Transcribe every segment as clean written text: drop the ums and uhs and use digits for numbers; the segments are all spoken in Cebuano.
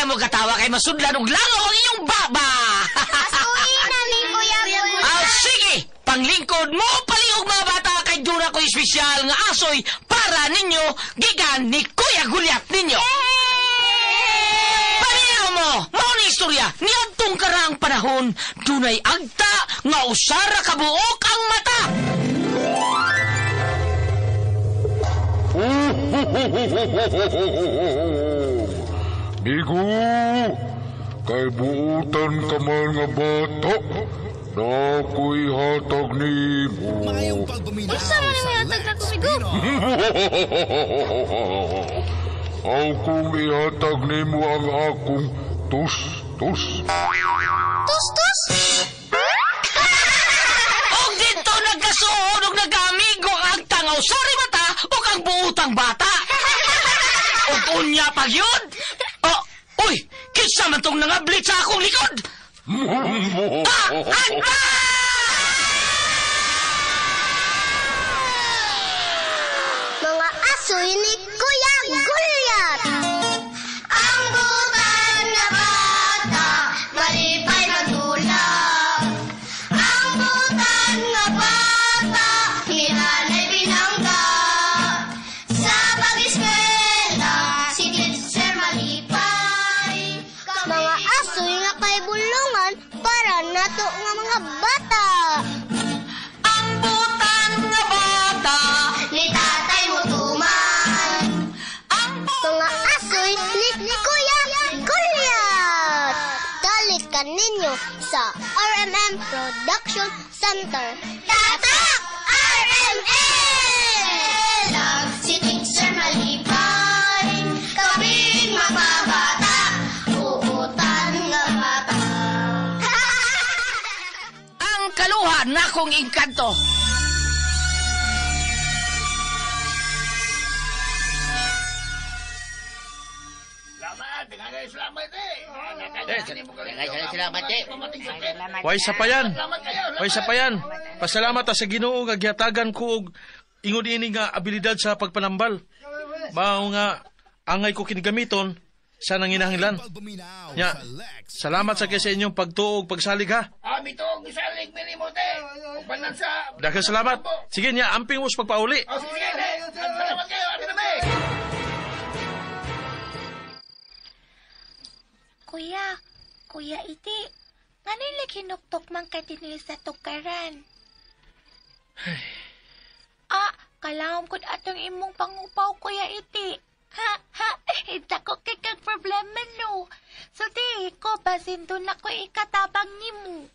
na mo katawa kay masudlan og langaw ang inyong baba. Asuhin na ni Kuya Gulya. Ah, sige, panglingkod mo palihog mga bata kay dura ko espesyal nga asoy para ninyo gikan ni Kuya Gulyat ninyo. Paminaw mo, mao ni istorya niadtong karaang panahon dunay agta nga usara ka buok ang mata. Migo, kay buutan ka man nga bata, nako'y hatag nimo. Maayong pagpaminaw Unsa man sa ang hatag Lex na kumigo? Aw kung ihatag nimo ang akong tus-tus. Tus-tus! Og dito nagkasuod og nagkaamigo ang agta nga usara mata ug ang buutang bata. Ug unya pa gyud. Oh, uy, kinsa man tong nangablit sa akong likod? Ah, agta! Mga asoy ni Kuya Gulyat! Ang butan na bata, malipay magdula. Ang butan nga bata, ni nanay binangga. Sa pag-eskwela, si teacher malipay. Mga asoy nga kay bulungan para nato nga mga bata. Ang butan nga bata, Ni tatay mo tuman. ang Mga asoy ni Kuya Gulyat! Dalit ka ninyo sa RMM Production Center. Tatak! RMM! Si teacher malipay, kaming mga bata, uutan nga bata. Ang kaluhan nakong engkanto. Way sa payan. Way sa payan. Pasalamat ta sa Ginoo nga gihatagan ko og ingon ini nga abilidad sa pagpanambal. Mao nga angay ko kini gamiton sa nanginahanglan. Pagpaminaw Nya, sa Lex salamat sa kay sa inyong pagtuo ug pagsalig ha. Ami to, gisalig minimo te. Upanan sa... Daghang salamat. Sige nya, amping mo sa pagpauli. Oh, sige, sige, te. Salamat kayo, abi na me. Kuya, Kuya Iti, ngano lagi hinuktok man ka dinhi sa tukaran? Ah, kalahom kod atong imong pangupaw, Kuya Iti. Ha, ha, dako kay kag problema no. So di ko, basin doon ako ikatabang nimo.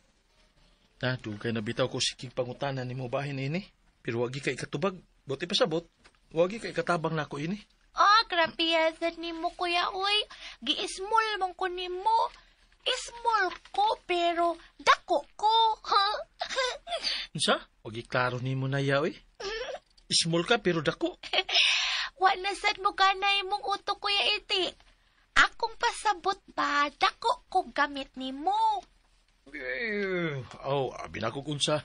Na, dugay na bitaw ko siking pangutana nimo bahin ini. Pero wagi ka ikatubag. Buti pasabot. Wagi ka ikatabang nako ini. Ah, grabe sad nimo, Kuya, uy. Gi-small man ko nimo. Small ko, pero dako ko. Unsa? Wagi klaro nimo na ya, oy. Small ka pero dako. Wa na sad mo ganay imong utok, Kuya Iti. Akong pasabot ba, dako ko gamit nimo. Eh, oh, abi na ko unsa.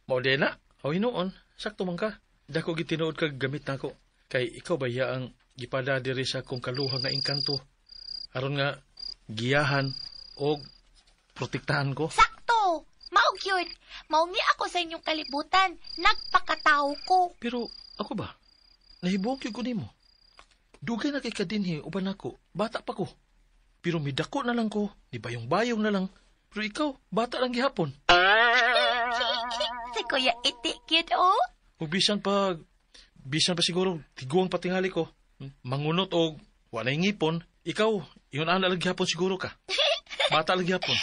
Mao din na. Aw hinuon, sakto man ka. Dako gitinuod kag gamit nako. Kay ikaw ba iya ang gipada diri sa akong kaluha nga engkanto. Aron nga giyahan og protektahan ko. Sakto! Mao gyud. Mao ni ako sa inyong kalibutan. Nagpakatao ko. Pero ako ba? Nahibuok gyud ko nimo. Dugay na kay kadinhi uban nako. Bata pa ko. Pero midako na lang ko, di bayong-bayong na lang. Pero ikaw, bata lang gihapon. Si Kuya Iti gyud oh. Ug bisan pa siguro tiguang patingali ko. Mangunot og walay ngipon, ikaw, ingon ana lang gihapon siguro ka. Bata lang gihapon.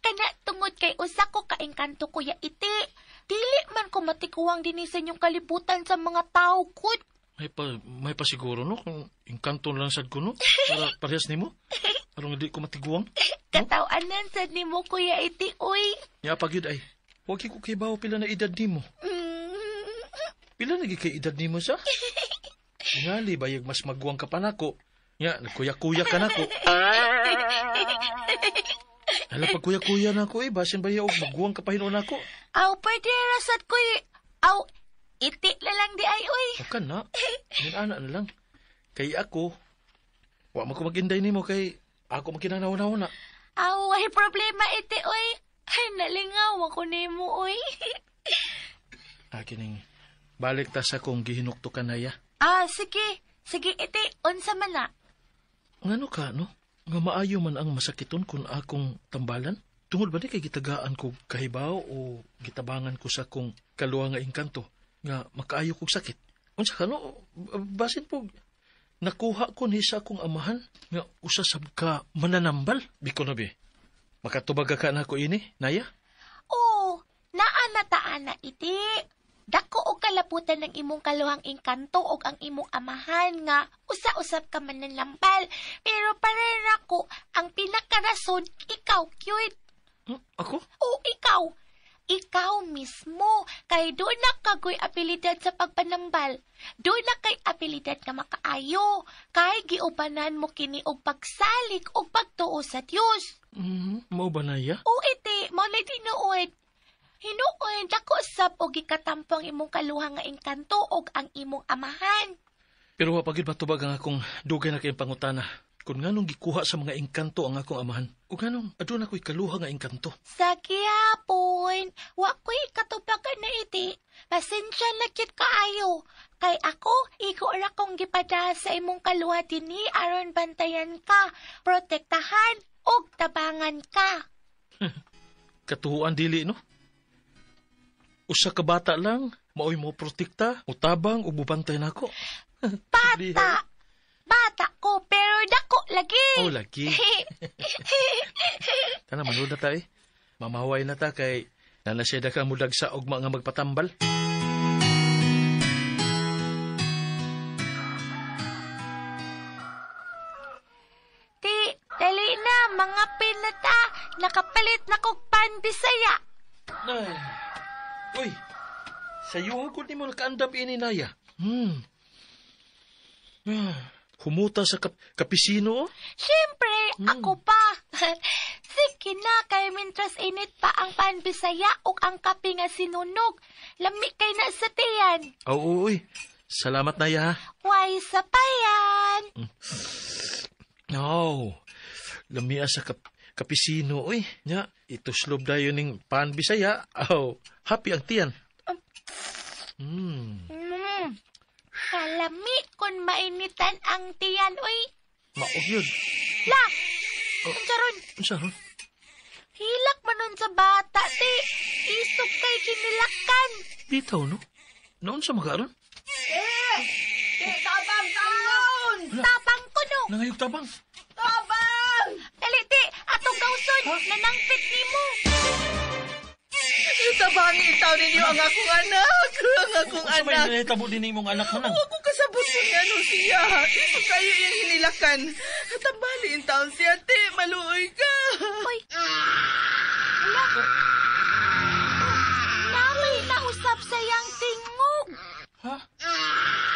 Kana tungod kay usa ko kaengkanto, Kuya Iti. Dili man ko matikuwang dinhi sa inyong kalibutan sa mga tao kud. May pa siguro no kung engkanto na lang sad ko no para parehas nimo. Aron nga di ko matiguang. Kataw-anan sad nimo, Kuya Iti, uy. Nya pa gyud ay. Wa gyud ko kibaw pila na edad nimo. Pila na gyud kay edad nimo sa? Ngali bayag mas maguwang ka pa nako. Nya nagkuya-kuya ka nako. Hala pag kuya-kuya nako eh, basin ba og maguwang ka pa hinuon nako? Aw, pwede ra sad ko. Aw, iti na lang di ay, uy. O ka na. Yun ana na lang. Kay ako, wa man ko mag-inday nimo kay Ako makinanaw-naw na. Aw, ay problema iti, oy. Ay, nalingaw ako nimo, oy. Kining balik ta sa kong gihinuktukan na ya. Ah, sige. Sige, iti, unsa man na. Ngano ka, no? Nga maayo man ang masakiton kung akong tambalan? Tungod ba ni kay gitagaan ko kahibaw o gitabangan ko sa kong kaluha nga engkanto nga makaayo kog sakit? Unsa ka, no? Basin po, nakuha ko ni sa akong amahan nga usa sab ka mananambal. Biko na bi, makatubag ka na ako ini, Naya? Oo, naa na taan na iti. Dako og kalaputan ng imong kaluhang engkanto og ang imong amahan nga usa-usap ka mananambal. Pero para nako, ang pinakarason, ikaw cute. Ako? Oo, ikaw. Ikaw mismo. Kay doon na kagoy abilidad sa pagpanambal. Doon na kay abilidad nga makaayo. Kay giubanan mo kini og pagsalig og pagtuo sa Dios. Mao ba na iya? Oo, iti, mao na tinuod. Hinuon, dako sab og gikatampo ang imong kaluha nga engkanto og ang imong amahan. Pero wa pa gyud matubag ang akong dugay na kayong pangutana. Kung nganong gikuha sa mga engkanto ang akong amahan, o nganong aduna ko'y kaluha nga engkanto. Sa gihapon, wa ko'y katubagan na iti. Pasensya na gyud kaayo. Kay ako, igo ra kong gipada sa imong kaluha dinhi aron bantayan ka, protektahan og tabangan ka. Katuhuan dili, no? Usa ka bata lang, maoy mo protekta, utabang o bubantay nako. Bata! Bata ko, pero dako lagi. Oh, lagi. Tana, manood na ta eh. Mamaway na ta kay nanasya ka mudag sa ugma nga magpatambal. Ti, dali na, mga pinata. Nakapalit na kog pan Bisaya. Ay. Uy, sayuha ko ni mo nakaandam ini, Naya. Humuta sa kapisino, oh. Siyempre, ako pa. Sige na, kay mintras init pa ang pan Bisaya o ang kape nga sinunog. Lami kay na sa tiyan. Oo, uy. Salamat, Naya, ha. Why sa payan? No. Lamia sa kapisino, uy. Nya, ituslob dayon ning pan Bisaya. Oh, happy ang tiyan. Kalami kung mainitan ang tiyan, uy. Maog yun. La! Unsa ron? Unsa ron? Hilak man nun sa bata, ti. Isog kay kinilakan. Bitaw, no? Noon sa mga ron? Tabang, tabang! Tabang ko, no? Nangayog tabang. Tabang! Dali, ti. Atong gawson, nanangpit ni mo. Tabang, itaw ninyo ang akong anak. Ang akong Unsa may anak. nanahitabo din imong anak manang? Ako kasabot ko nga no siya. Isog kayo iyang hinilakan. Tambali in taon siya, te. Maluoy ka. Uy. Ala. Namay nausap sa iyang tingog. Ha?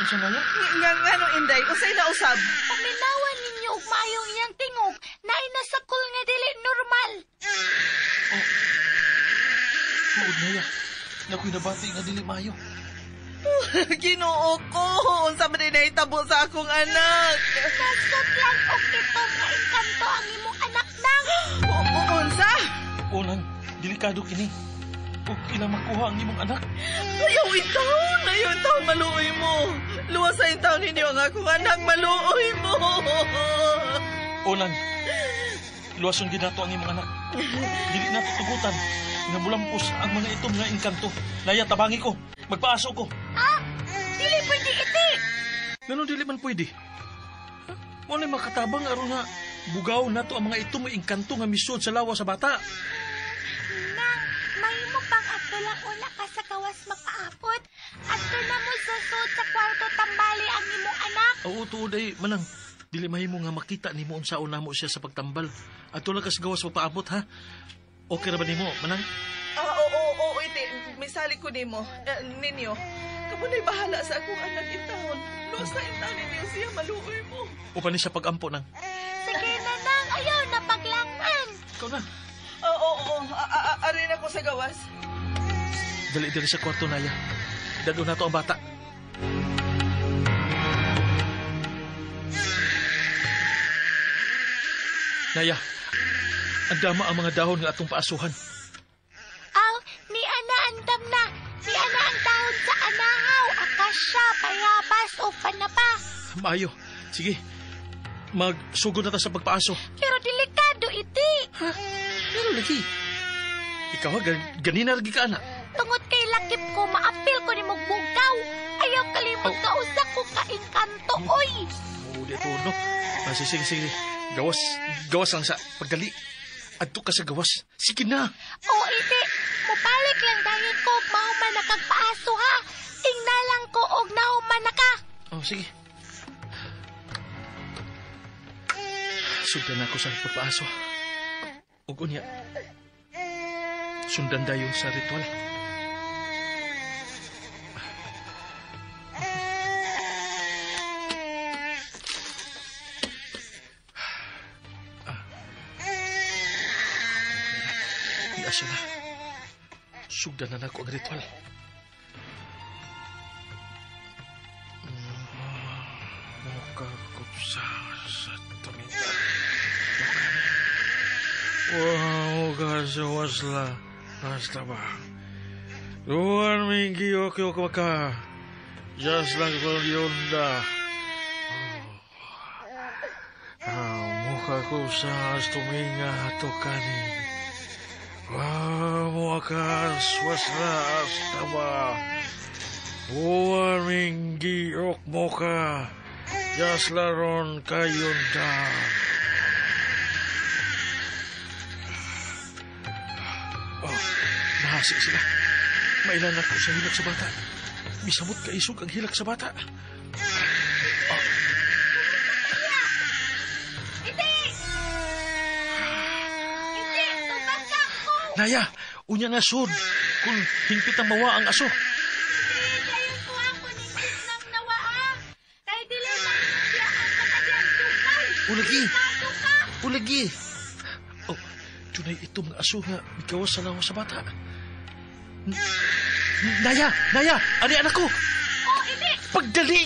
Unsa na yan? Nga nga no, Inday. Usay na usab. Paminawan ninyo og maayong iyang tingog. Naay nasakol nga dili normal. Oh. Tuod na ya. Nakoy nabati nga dili maayo. Ginoo ko. Unsa man din nahitabo sa akong anak. Nasutlan og itom nga engkanto ang imong anak nang. Unsa? Unang, delikado kini. Ug ilang makuha ang imong anak. Ayaw itaon. Ayaw itaon. Maluoy mo. Luwas sa itaon ninyo ang akong anak. Maluoy mo. Unang, luwason gid nato ang imong anak. Dili nato tugutan nga mulampos ang mga itom nga engkanto. Naya, tabangi ko. Magpaaso ko. Ah, dili pwede iti. Ganun dili man pwede. Ha? Wala makatabang aron nga bugaw nato ang mga itom nga engkanto nga misud sa lawa sa bata. Nang, mahimo pang adto lang una ka sa kawas magpaapot. Adto na mo sa sud sa kwarto tambali ang imong anak. Oo, tuod ay manang. Dili mahimo nga makita nimo unsaon namo siya sa pagtambal. Adto lang ka sa gawas magpaabot, ha? Okay ra ba nimo, manang? Oo, iti. Misali ko nimo, ninyo. Kamo na'y bahala sa akong anak intawon. Luwas na intawon ninyo siya, maluoy mo. Upan ni sa pag-ampo nang. Sige na nang, ayaw na paglangan. Ikaw na. Oo. Arin ako sa gawas. Dali dali sa kwarto, Naya. Dado na to ang bata. Naya, andama ang mga dahon nga atong paasuhan. Aw, ni ana andam na. Ni ana ang dahon sa anahaw, akasya, bayabas o panapa. Maayo. Sige, magsugod na ta sa pagpaaso. Pero delikado iti. Ha? Pero lagi. Ikaw ha, ganina lagi ka, ana. Tungod kay lakip ko, maapil ko ni mugbugaw. Ayaw kalimot ka usa ko kaengkanto, oy. Oh, di ito, no? Ah, sige, sige. Gawas lang sa pagdali. Adto ka sa gawas. Sige na. O, iti, mubalik lang dayon ko og mahuman na kag paaso, ha? Tingna lang ko og nahuman na ka. Oh, sige. Sundan ako sa pagpaaso. Ug unya, sundan dayon sa ritual. Asa na. Sugdan na nako ang ritual. Muka kupsa sa tuminta. Wow, sa wasla. Basta ba? Luan minggi oke oke maka. Just lang ko yonda. Muka kupsa tuminga tokani. Muakas wasla astaba. Buwan minggi ok moka. Jaslaron kayunda. Oh, nahasi sila. Mailan ako sa hilak sa bata. Misamot kaisog ang hilak sa bata. Oh. Iti! Iti! Tubag ka ko! Naya, unya na sud. Kung hingpit ang mawa ang aso. Iti, dayon ko ako ningkit ng nawaa. Kay dili na siya ang katadiyang dugay. Ulagi! Delikado ka! Ulagi! Oh, tunay itong aso nga mikawas sa lawas sa bata. Naya! Naya! Ani anak ko! Oh, iti! Pagdali!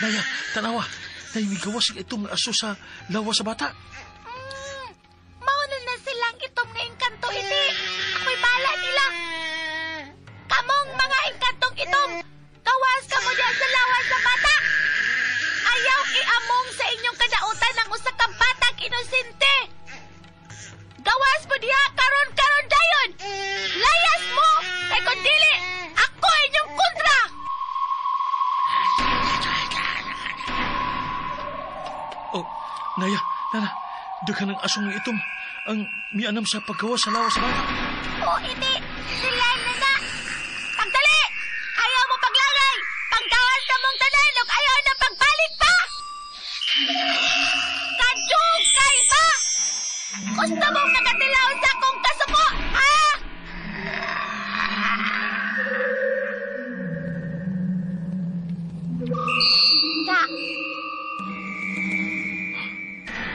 Naya, tanawa. Nay, migawas itong aso sa lawas sa bata. Mauna na silang itom nga engkanto, iti. Ako'y bahala nila. Kamong mga engkantong itom, gawas ka mo diyan sa lawas sa bata. Ayaw iamong sa inyong kadautan ang usa ka batang inosente. Gawas mo diha karon-karon dayon. Layas mo kay kun dili ako inyong kontra. Oh, Naya, Nana, daghan ang asong itom ang mianam sa paggawas sa lawas sa bata. O, iti, sila na na. Pagdali! Ayaw mo paglangay! Paggawas na mong tanan ug ayaw na pagbalik pa! Kadugay pa! Gusto mong nakatilaw sa akong kasuko, ha? Ta.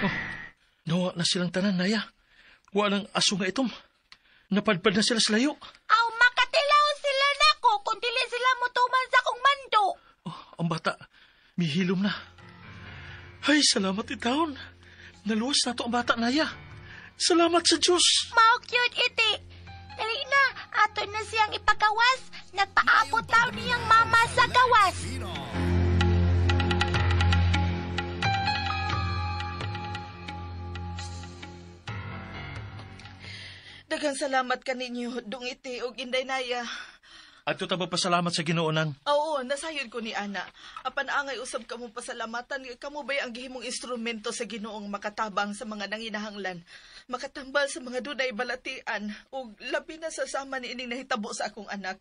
Oh, nawa na silang tanan, Naya. Walang aso nga itom. Napadpad na sila sa layo. Aw, makatilaw sila nako kung dili sila mutuman sa akong mando. Oh, ang bata, mihilom na. Ay, salamat itaon. Naluwas na to ang bata, Naya. Salamat sa Diyos. Mao cute iti. Dali na, ato na siyang ipagawas. Nagpaabot daw niyang mama sa gawas. Daghang salamat kaninyo, Dung Iti ug Inday Naya. Adto ta pasalamat sa Ginoo nang. Oo, nasayod ko ni Ana. Apan angay usab kamo pasalamatan, kamo bay ang gihimong instrumento sa Ginoong makatabang sa mga nanginahanglan, makatambal sa mga dunay balatian ug labi na sa sama ni ining nahitabo sa akong anak.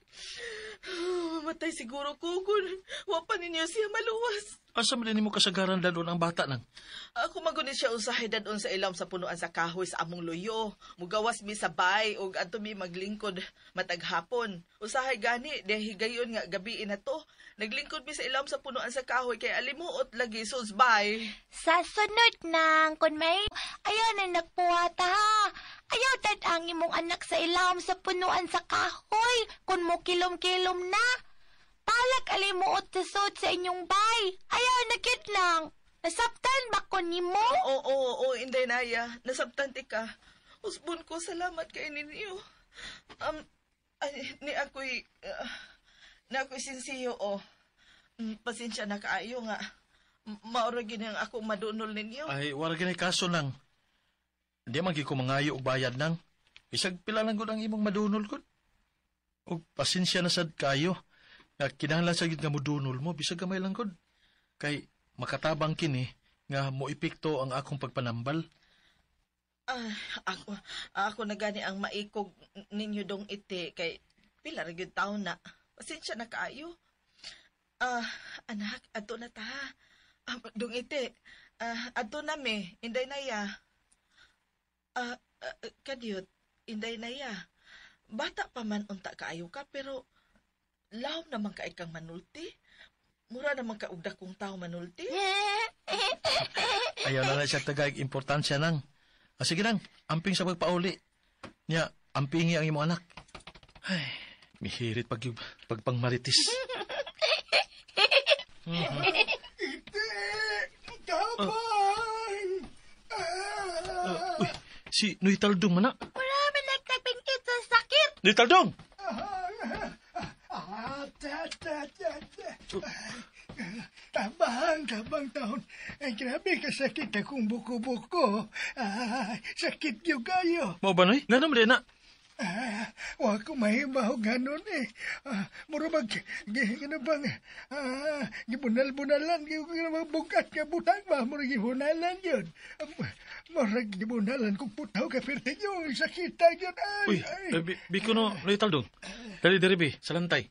Mamatay siguro ko kun wa pa ninyo siya maluwas. Asa man nimo kasagaran dadon ang bata nang? Ako maguni siya usahay dadon sa ilawom sa punuan sa kahoy sa among luyo. Mugawas mi sa bay ug adto mi maglingkod matag hapon. Usahay gani diha higayon nga gabi na to. Naglingkod mi sa ilawom sa punuan sa kahoy kay alimuot lagi sus bay. Sa sunod nang kun may ayaw na nagpuwata ha. Ayaw tad ang imong anak sa ilawom sa punuan sa kahoy kun mo kilom-kilom na. Palak alimuot sa sud sa inyong bay. Ayaw na kit lang. Nasabtan ba ko nimo. Oo, oo, oo, Inday Naya. Nasabtan ti ka. Usbon ko, salamat kay ninyo. Ay, ni ako'y, ni ako'y sinsiyo, oh. Pasensya na kaayo nga. Maura gini ang akong madunol ninyo. Ay, wala gini kaso nang. Hindi man ko mangayo og bayad nang. Bisag pila lang gud ang imong madunol gud. Og pasensya na sad kayo. Nga kinahanglan sa gid nga modunol mo bisag gamay lang gud. Kay makatabang kini nga moepekto ang akong pagpanambal. Ay, ako na gani ang maikog ninyo dong iti kay pila ra gyud taon na. Pasensya na kaayo. Anak, adto na ta. Dong iti. Adto na me, Inday Naya. Kadiyot, Inday Naya. Bata pa man unta kaayo ka pero lawom naman kay kang manulti. Mura naman ka og dakong tao manulti. Ayaw na lang siya tagaig importansya nang. Sige nang, amping sa pagpauli. Nya, ampingi ang imong anak. Ay, mihirit pag pagpangmaritis. Ite! Tabang! Uy, si Noy Taldong man na. Wala man nagtagpingkit sa sakit. Noy Taldong! Ta, ta, ta, ta. Tabang, taon. Ay, grabe kasakit akong buko-buko. Sakit yung kayo. Mao ba, Noy? Ngano man na? Wa ko mahibaw ganon eh. Mura bag, gano bang, gibunal-bunalan, gano bang bukat ka butang ba, mura gibunalan yun. Mura gibunalan kung putaw ka perti yun, sakit yun. Ay, Uy, ay. biko no, Noy Taldong. Dali diri bi, sa lantay.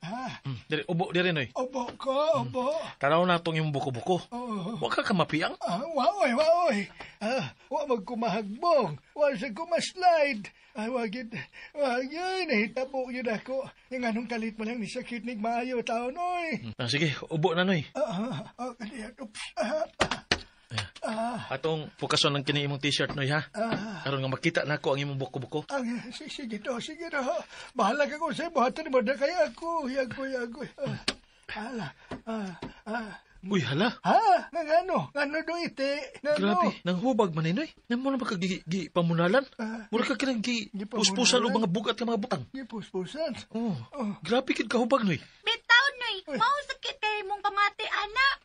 Diri, ubo diri, Noy. Obo ko, obo. Tanaw na tong imong buko-buko. Oo. Wa ka kamapiang. Waoy, waoy. Wa magkumahagbong. Wa sa kumaslide. Ay, wagid. Wagid, nahitabo yun ako. Yung anong kalit mo lang ni sakit ni maayo taon, oy. Sige, ubo na, Noy. Oops. Atong pukason lang kini imong t-shirt, Noy, ha? Aron nga makita nako ang imong buko-buko. Sige to, sige to. Bahala ka kung sa'yo, buhatan mo na kaya ako. Yagoy, yagoy. Hala. Uy, hala. Ha? Ngano? Ngano do ite? Ngano? Grabe, nang hubag man Noy. Nang mo na ba ka gi pamunalan? Mura ka kinang gi puspusan og mga bugat nga mga butang. Gipuspusan? Oh. Grabe kid kahubag, Noy. Bitaw, Noy. Mao sakit kay imong pamati, anak.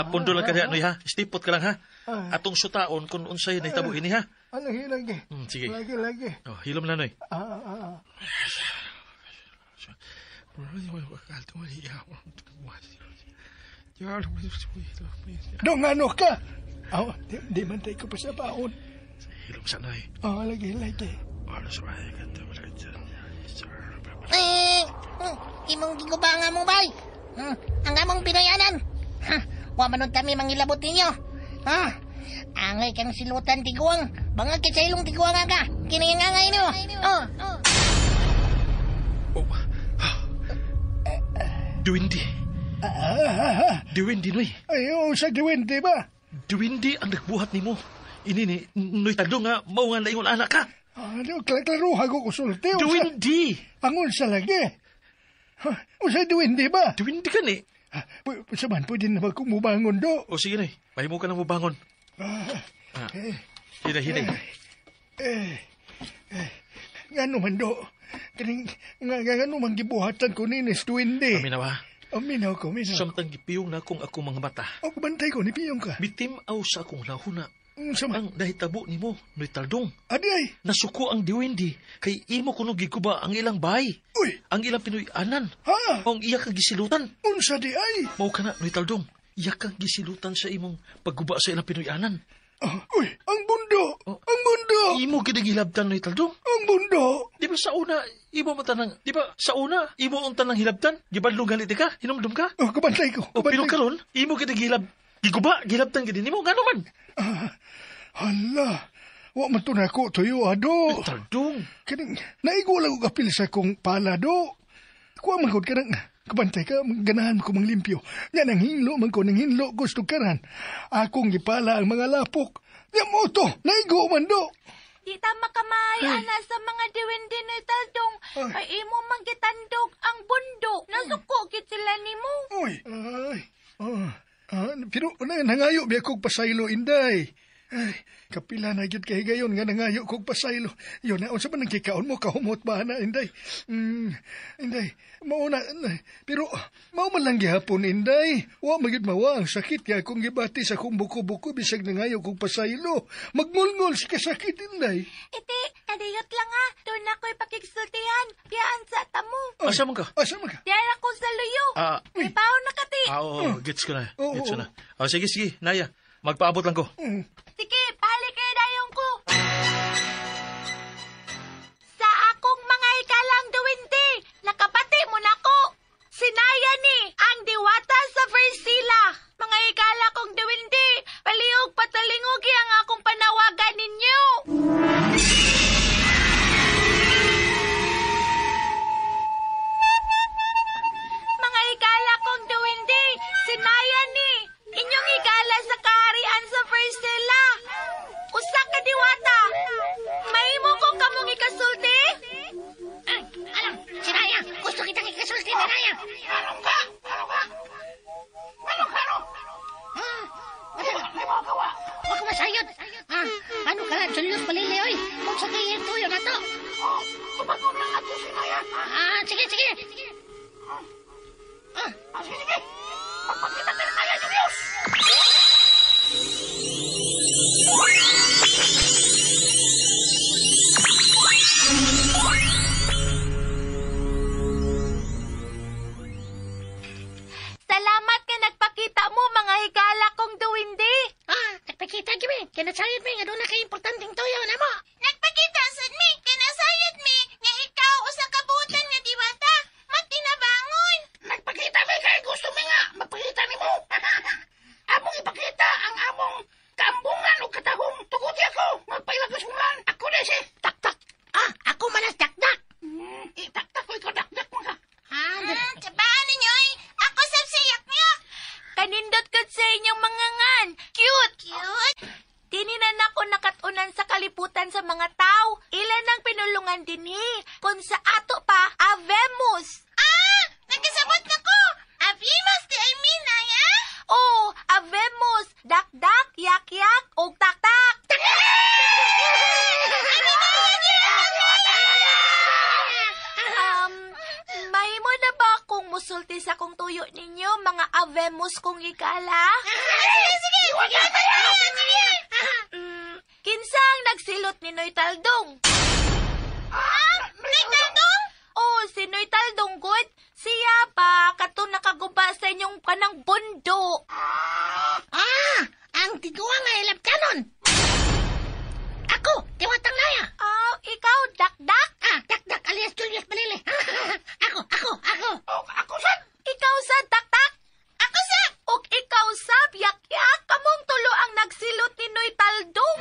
Pundo lang ka diha, Noy, ha? Stipot ka lang, ha? Atong sutaon kung unsay nahitabo ini, ha? Lagi, lagi. Sige. Lagi, lagi. Oh, hilom na, Noy. Dong ano ka? Oh, di man tayo ko pa sa baon. Hilom sa, Noy. Oh, lagi, lagi. Imong gigubanga mo, bay. Ang among pinayanan. Wa man nun kami mangilabot ninyo. Angay kang silutan tiguang. Bangag kit sa ilong tiguang aga. Kiningangay niyo. Oh. Oh. Duwindi. Duwindi, Noy. Ay, sa duwindi ba? Duwindi ang nagbuhat nimo. Ini ni Noy Taldong nga, mao nga naingon anak ka. Ano, klaruha ko kusulti. Duwindi! Angon sa lagi. Usa duwindi ba? Duwindi ka ni. Saman, pwede na ba kumubangon do? O sige, Noy. Mahimo ka na mubangon. Hinay, hinay. Ngano man do? Kaning, ngano man gibuhatan ko ni Duwindi? Aminaw, ha? Aminaw ko, aminaw. Samtang gipiyong na akong akong mga mata. O, bantay ko, nipiyong ka. Bitimaw sa akong lahuna. Sama. Ang nahitabo nimo, Noy Taldong. Adi ay. Nasuko ang diwindi, kay imo kuno giguba ang ilang bahay. Uy! Ang ilang Pinoy-anan. Ha? Ang iya kang gisilutan. Unsa di ay? Mao ka na, Noy Taldong. Iya kang gisilutan sa imong pagguba sa ilang Pinoy-anan. Uy, ang bundo! Oh. Ang bundo! Imo gid ang hilabtan, Noy Taldong. Ang bundo! Di ba sa una, imo man tanang, di ba sa una, imo ang tanang hilabtan? Gibadlong galit ka? Hinumdum ka? Oh, kabantay ko. O, pero karon, imo gid ang hilab, giguba, gilabtan gid nimo, ngano man? Hala, wa man to nako tuyo, ado. Taldong. Kaning, naigo lang ko kapil sa kong pala, do. Kuha man ko, kanang, kabantay ka, ganahan ko manglimpyo. Nga nang hinlo man ko, nang hinlo gusto karan. Akong gipala ang mga lapok. Nya mo to, naigo man do. Di ta makamay, ana, sa mga diwindi ni Taldong. Ay imo man gitandog ang bundo. Nasuko gid sila nimo. Uy, ay, oh. Pero nangayo biya kog pasaylo, Inday. Ay, kapila na gyud kay higayon nga nangayo kog pasaylo. Yun na, unsa man ang kikaon mo, kahumot ba na, Inday? Inday, mauna, pero mao man lang gihapon, Inday. Wa magyud mawa ang sakit kay akong gibati sa akong buko-buko bisag nangayo kog pasaylo. Magngulngol si kasakit, Inday. Iti, kadiyot lang ha. Doon ako'y pakigsultihan. Piyaan sa tamo. Asa man ka? Asa man ka? Diyan ako sa luyo. Ibaw na kati. Oo, gets ko na. Oo, Gets ko na. Oh, sige, sige, Naya. Magpaabot lang ko. Sige, balik kayo dayong ko. Sa akong mga ikalang duwindi, nakapati mo na ko. Sinaya ni ang diwata sa Versila. Mga ikala kong duwindi, palihog patalingogi ang akong panawagan ninyo. Mga ikala kong duwindi, sinaya ni inyong ikala sa kaharian sa Versila. Usa ka diwata. Mahimo ko kamong ikasulti? Ay, alam, si Naya, gusto kitang ikasulti ni Naya. Anong ka? Anong ka? Anong ka? Wa ko masayod. Ano ka, Julius Balili, oy? Kung sa kayo tuyo na to. Tumagon na ato si Naya. Sige, sige. Sige, sige. Magpakita ka na Naya, Julius! Salamat nga nagpakita mo mga higala kong duwindi. Nagpakita gimi. Kinasayod mi nga doon na kay importanteng tuyo na mo. Nagpakita sad mi, kinasayod mi nga ikaw usa ka butan nga diwata, magtinabangon. Nagpakita mi kay gusto mi nga magpakita nimo. Among ipakita ang among kaambungan o katahong. Tuguti ako, magpailagas-ungan. Ako na si Taktak. Ako man ang Taktak. Taktak ko ikaw, dakdak mo ka. Tsabaan ninyo ay, ako sab siyak niyo. Kanindot kod sa inyong mga ngan. Cute! Cute. Tininan ako nakatunan sa kalibutan sa mga tao. Ilan ang pinulungan dinhi? Kung sa ato pa, Avemus. Nagkasabot na ko. Avemus di ay minaya. Oh, Avemus. Dakdak, yak-yak, og taktak. Mahimo na ba akong musulti sa akong tuyo ninyo, mga Avemus kong ikala? Sige, sige. Sige. Kinsa ang nagsilot ni Noy Taldong? Noy Taldong? Oh, si Noy Taldong, good. Siya pa, katong nakaguba sa inyong kanang bundo. Ang tiguang nga ilabtanon. Ako, diwatang Naya. Ikaw, dakdak? Dakdak alias Julius Balili. Ako. Ako sad. Ikaw sa dakdak? Ako sa. Og ikaw sa yak-yak. Kamong tulo ang nagsilot ni Noy Taldong.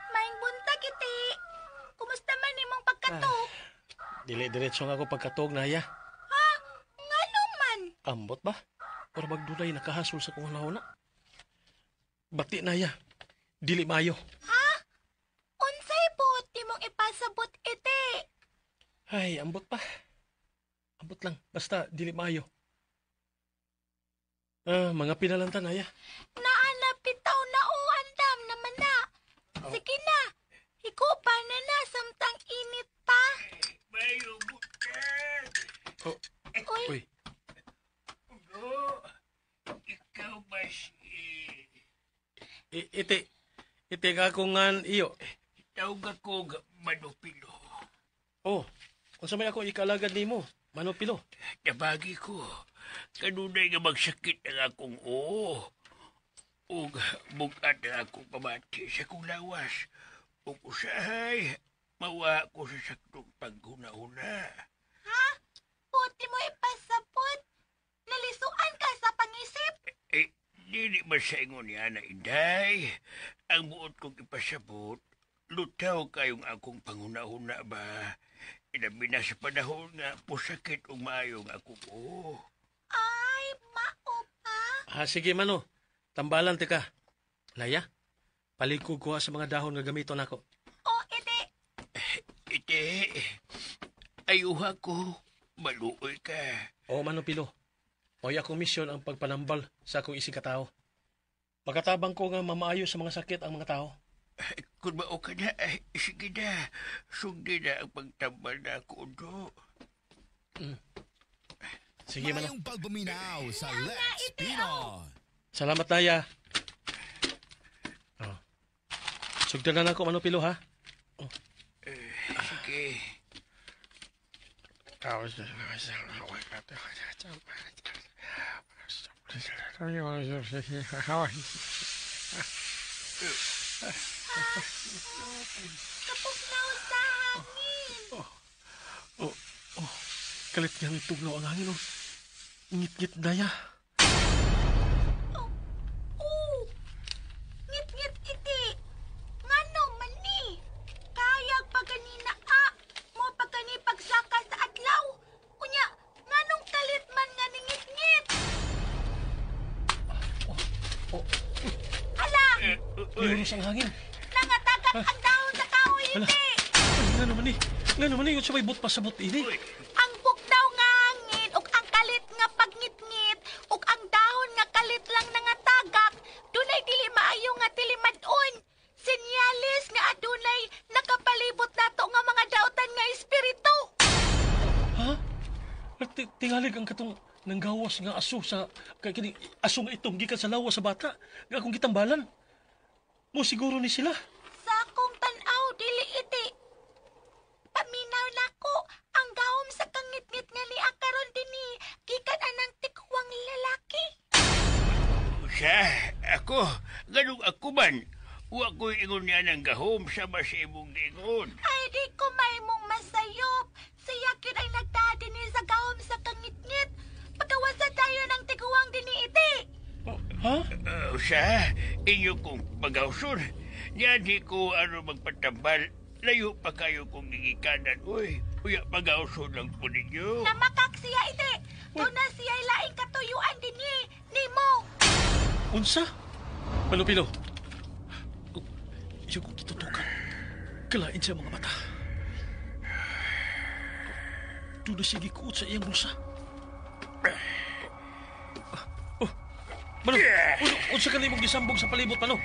Maing buntag iti. Kumusta man imong pagkatog? Dili diretso nga ako pagkatog, Naya. Ha? Ngano man? Ambot ba? Para magdulay nakahasol sa kong hunahuna. Bati, Naya. Dili maayo. Ha? Unsay buot nimong ipasabot iti? Ay, ambot pa. Ambot lang. Basta, dili maayo. Mga pinalanta, Naya. Naana, bitaw na o andam naman na. Sige na. Higupa na na, samtang init pa. Oh. Uy. Uy. Ikaw ba si... Iti. Iti ka akong ngan iyo. Tawag ako Manupilo. Oh, unsa may ako ikalagad nimo, Manupilo? Tabagi ko. Kanunay nga magsakit ang akong oo. Ug bugat ang akong pamati sa akong lawas. Ug usahay, mawa ko sa saktong paghuna-huna. Ha? Puti mo ipasabot. Nalisuan ka sa pangisip. Dili ba sa ingon ni Ana Inday? Ang buot kong ipasabot, lutaw kayong akong panghuna-huna ba? Ilabi na sa panahon nga pusakit og maayong akong oo. Ay, mao pa. Sige, Mano. Tambalan tika. Naya, palikog ko sa mga dahon nga gamiton ako. Oh, iti. Iti, ayuha ko. Maluoy ka. Oo, Manong Pilo. Mao akong misyon ang pagpanambal sa akong isig katao. Makatabang ko nga mamaayo sa mga sakit ang mga tao. Kung mao ka na, ay, sige na. Sugdi na ang pagtambal na ako, do. Sige, Manong. Mayong pagpaminaw sa Lex Pinoy. Salamat, Naya. Oh. Sugdan na lang ako, Manong Pilo, ha? Oh. Sige. Kapugnaw sa hangin. Oh, oh. Kalit nga ang tugnaw ang hangin, oh. Ngit-ngit, Naya. Oh, oh. Ngit-ngit iti. Ngano man ni? Kayag pa ganina, a. Mo pa gani pagsaka sa adlaw. Unya, nganong kalit man nga ningit-ngit? Oh, oh. Ala! Niuros ang hangin. Nangatagak ang dahon sa kahoy, iti. Nga naman ni. Nga naman ni. Unsa may but pasabot ini? Ang bugnaw nga hangin ug ang kalit nga pagngitngit ug ang dahon nga kalit lang nangatagak, dunay dili maayo nga tilimad-on. Senyalis nga adunay nakapalibot nato nga mga dautan nga espiritu. Ha? Tingalig ang katong nanggawas nga aso sa kini aso nga itong gikan sa lawas sa bata nga akong gitambalan. Mo siguro ni sila. Sa akong tan-aw dili iti. Paminaw nako ang gahom sa kangitngit nga ni akaron dinhi gikan anang tikwang lalaki. Siya, ako, ganong ako man. Wa ko'y ingon niya ng gahom sa masimong ingon. Ay, di ko maimong masayop. Siya gyud ay nagtaha dinhi sa gahom sa kangitngit. Pagkawasa tayo ng tiguang dinhi iti. Oh, ha? Siya, inyo kong pagawson. Niya di ko ano magpatambal. Layo pa kayo kong gigikanan. Uy, uya pagawson lang po ninyo. Namakak siya iti. Doon na siya laing katuyuan dinhi. Nimo. Unsa? Manong Pilo. Iyo kong gitutukan. Kalain siya mga mata. Doon na siya gikuot sa iyang bulsa. Oh, Mano, unsa ka nimong gisambog sa palibot, Mano? Oh.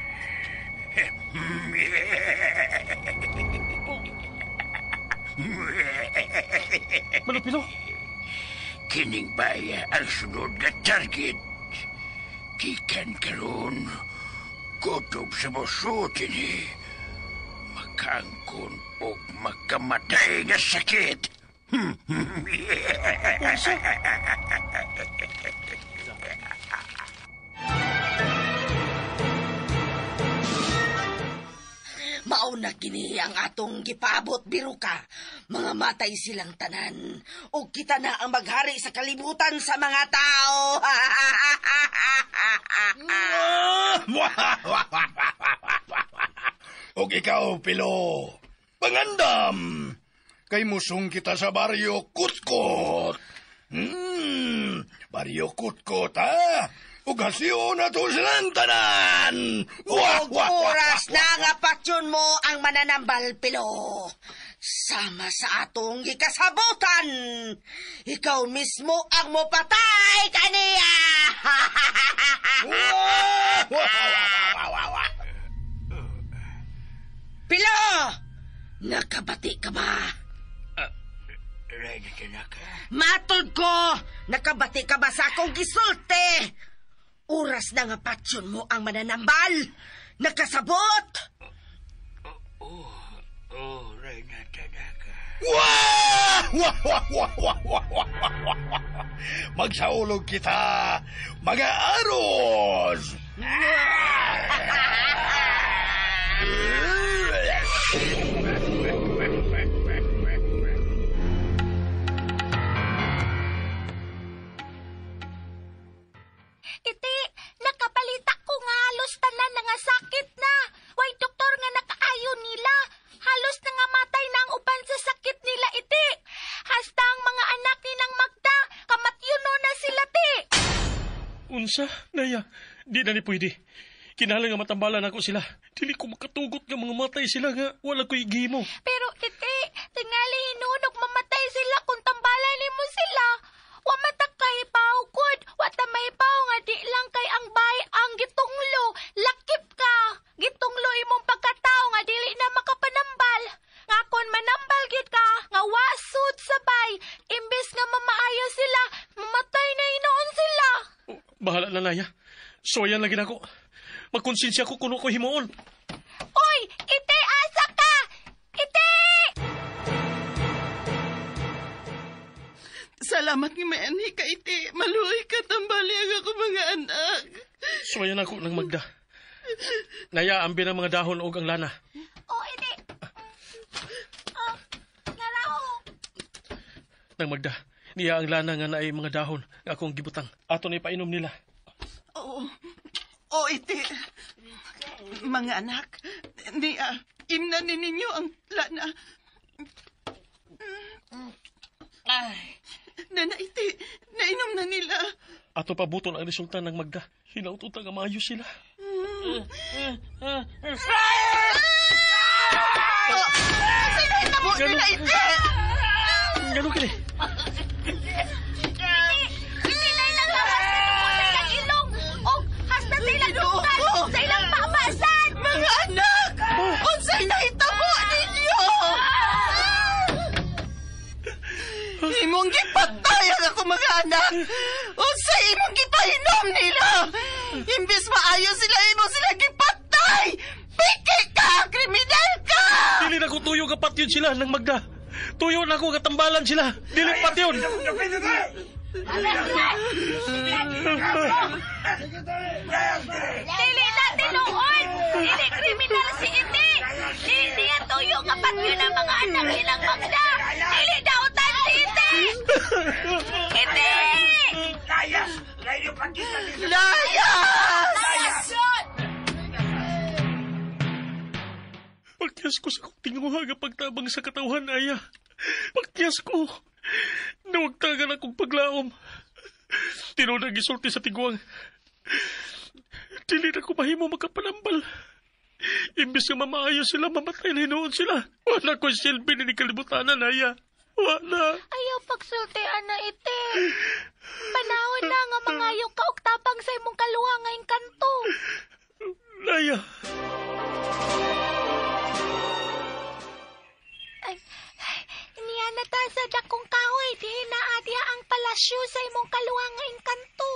Manong Pilo? Kining baya ang sunod na target. Gikan karon, kutob sa mosuot ini. Makaangkon og makamatay nga sakit. Unsa? Mauna kini ang atong gipaabot biruka. Mga matay silang tanan. O kita na ang maghari sa kalibutan sa mga tao. Og ikaw, Pilo, pangandam! Kay musong kita sa baryo Kutkot. Baryo Kutkot, ha? Ug hasiyon na to silang tanan! Wah, Og wah, wah, oras wah, na nga patyon mo ang mananambal, Pilo. Sama sa atong gikasabutan. Ikaw mismo ang mopatay kaniya! Wah, wah, wah, wah, wah, wah. Pilo! Nakabati ka ba? Ready ka na ka? Matod ko! Nakabati ka ba sa akong gisulti? Oras na nga patyon mo ang mananambal! Nakasabot! Oh, Reyna Tanaka. Wah! Wah, wah, wah, wah, wah, wah, wah, wah. Magsaulog kita, mga aros! Iti, nakabalita ko nga halos tanan na nga sakit na. Way doktor nga nakaayo nila. Halos nangamatay na ang uban sa sakit nila iti. Hasta ang mga anak ni nang Magda, kamatyuno na sila ti. Unsa, Naya, di na ni pwede. Kinahanglan nga matambalan ako sila. Dili ko makatugot nga mga matay sila nga wala ko'y gimo. Pero iti, tingali hinunog mamatay sila kung tambalan nimo sila. Wa man ta kahibaw gud, wa ta mahibaw nga di lang kay ang bay ang gitunglo, lakip ka. Gitunglo imong pagkatao nga dili na makapanambal. Nga kon manambal gid ka, nga wa sud sa bay, imbes nga mamaayo sila, mamatay na hinuon sila. Bahala na, Naya. Soyan lagi nako. Magkonsensya ko kuno ko himuon. Oy, ite asa ka? Ite! Salamat nga may anhi ka, iti. Maluoy ka, tambali ang ako mga anak. Suwayan ako ng Magda. Naya, ambi ng mga dahon og ang lana. Oh, ite. Oh, narao. Nang Magda, niya ang lana nga naay mga dahon nga akong gibutang. Ato na ipainom nila. Oo. Oo, iti. Mga anak, niya, imna ni ninyo ang lana. Ay. Nana, iti, nainom na nila. Ato pabuton ang resulta ng Magda. Hinaututan nga maayo sila. Sino itabo nila, iti? Gano'n kini? Iti na ilang lawas na tumo sa ilang ilong. O, hasta sa ilang dugtan, sa ilang pamasan. Mga anak, unsay nahitabo ninyo? Imong gipatay ang ako mga anak. Unsay imong gipainom nila? Imbis maayo sila, imong sila gipatay. Piki ka, kriminal ka! Dili na ko tuyo kapatyon sila ng Magda. Tuyo na ko katambalan sila. Dili patyon. Dili na tinuod. Dili kriminal si iti. Dili niya tuyo kapatyon ang mga anak nilang Magda. Dili dautan si iti. Iti! Layas! Layo pagkita nila! Layas! Layas! Pagtiyas ko sa kong tinguha nga pagtabang sa katawhan, Aya. Pagtiyas ko. Nawagtagan akong paglaom. Tinuod ang gisulti sa tiguang. Dili na ko mahimo makapanambal. Imbis nga mamaayo sila, mamatay na hinuon sila. Wala ko silbi ni kalibutanan, Aya. Wala. Ayaw pagsulti, ana iti. Panahon na nga mangayo ka og tabang sa imong kaluha nga engkanto. Naya. Ay, niya na ta sa dakong kahoy, dihi na diha ang palasyo sa imong kaluha nga engkanto.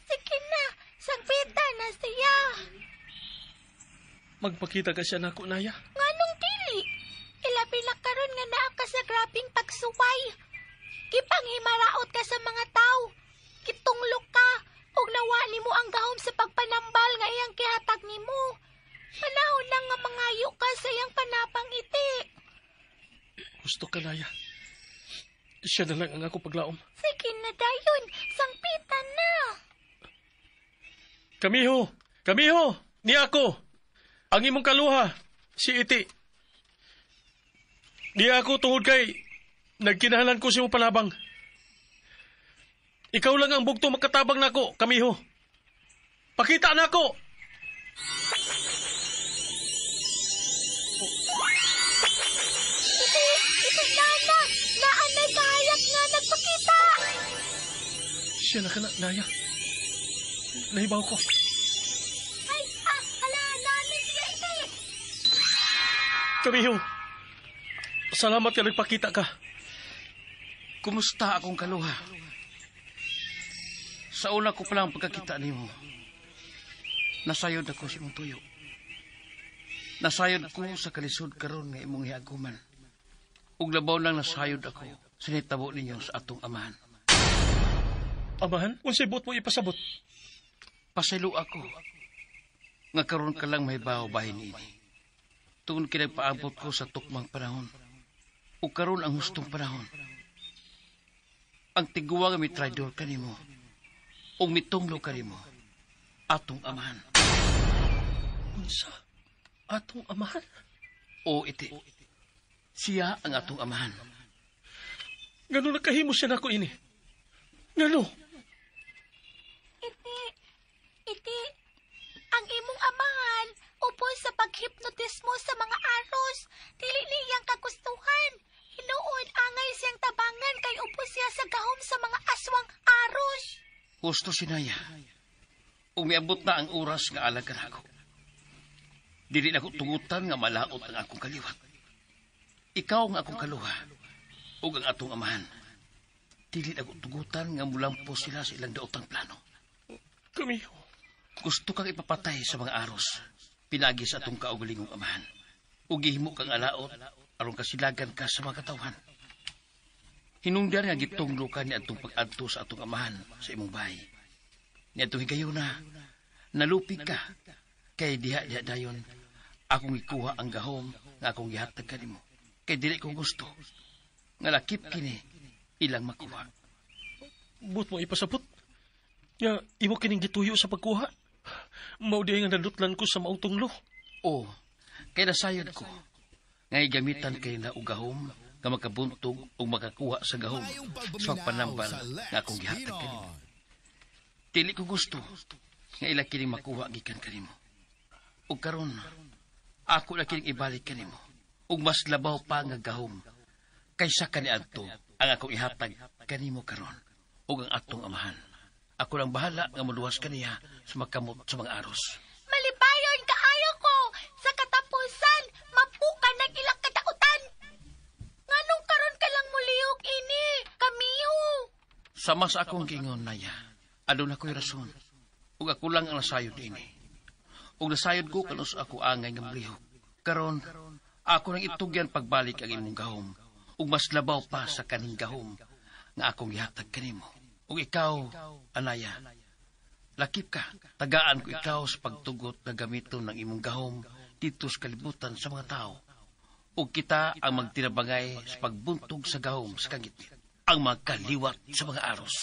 Sige na, sangpita na siya. Magpakita ka siya nako, Naya. Nganong dili? Ilabi na karon nga naa ka sa grabing pagsuway. Gipanghimaraot ka sa mga tao. Gitunglok ka ug nawa nimo ang gahom sa pagpanambal nga iyang gihatag nimo. Panahon lang nga mangayo ka sa iyang panapang iti. Gusto ka, Naya. Siya na lang ang ako paglaom. Sige na dayon, sangpitan na. Kamiho! Kamiho! Ni ako! Ang imong kaluha, si Iti. Ni ako tungod kay nagkinahalan ko sa imong panabang. Ikaw lang ang bugto makatabang nako, Kamiho. Pakita nako! Iti, iti nana, naanay kahayak nga nagpakita. Siya na ka na, Naya. Nahibaw ko. Ay, hala, naanay siya iti. Kamiho, salamat ka nagpakita ka. Kumusta akong kaluha? Sa una ko palang pagkakita nimo, nasayod ako sa imong tuyo. Nasayod ko sa kalisod karon nga imong hiaguman. Ug labaw lang nasayod ako sa nitabo ninyo sa atong amahan. Amahan, unsay buot mo ipasabot? Pasaylo ako nga karon ka lang mahibaw bahin niini. Tungod kay nagpaabot ko sa tukmang panahon. Ug karon ang hustong panahon. Ang tiguwa nga mitraidor kanimo ug mitunglo kanimo atong amahan. Unsa? Atong amahan? O iti. Siya ang atong amahan. Ngano nakahimo siya nako ini? Ngano? Iti, iti, ang imong amahan, upos sa paghipnotismo sa mga aros, dili niyang kagustuhan. Hinuon angay siyang tabangan kay sa gahom sa mga aswang aros. Gusto sinaya. Umiabot na ang oras nga alag kanako. Dili na ko tungutan nga malaot ang akong kaliwat. Ikaw nga akong kaluha ug ang atong amahan. Dili na ko tugutan nga mulampo sila sa ilang daotang plano. Kamiho. Gusto kang ipapatay sa mga aros. Pinagi sa atong kaugalingong amahan. Ug gihimo kang alaot aron kasilagan ka sa mga katawhan. Hinungdan nga gitunglo ka ni atong pag-adto sa atong amahan sa imong bahay. Ni atong higayuna, nalupig ka kay diha diha dayon akong ikuha ang gahom nga akong gihatag kanimo. Kay dili ko gusto nga lakip kini ilang makuha. But mo ipasabot. Ya, imo kining gituyo sa pagkuha. Mao di nga nadutlan ko sa maong tunglo. Oo, kay nasayod ko. Nga gamitan kay na og gahom nga makabuntog ug makakuha sa gahom sa pagpanambal nga akong gihatag kanimo. Dili ko gusto nga ila kining makuha gikan kanimo. Ug karon ako na kining ibalik kanimo ug mas labaw pa nga gahom kaysa kaniadto ang akong ihatag kanimo karon ug ang atong amahan. Ako lang bahala nga moluwas kaniya sa makamot sa mga aros. Malipayon kaayo ko sa katapusan, mapuka ng ilang kadautan. Nganong karon ka lang mulihok ini, Kamiho? Sama sa akong giingon, Naya, aduna ko'y rason. Ug ako lang ang nasayod ini. Ug nasayod ko kanus ako angay nga mulihok. Karon, ako nang itugyan pagbalik ang imong gahom. Ug mas labaw pa sa kaning gahom nga akong gihatag kanimo. Ug ikaw, Anaya, lakip ka. Tagaan ko ikaw sa pagtugot na gamiton ng imong gahom dito sa kalibutan sa mga tao. Ug kita ang magtinabangay sa pagbuntog sa gahom sa kangitngit, ang mga kaliwat sa mga aros.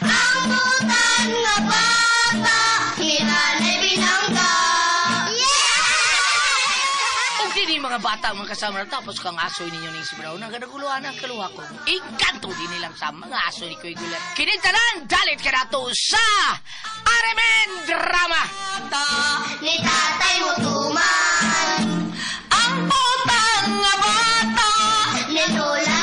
Ang butan nga bata, hinanay binangga. Kini mga bata mga kasama na tapos kang asoy ninyo ning si Brown ang ganaguluhan ang kaluha ko. Ikanto din nilang sa mga asoy ni Kuya Gulat. Kini tanan dalit ka nato sa Aremen Drama. Ni tatay mo tuman ang putang nga bata ni lola.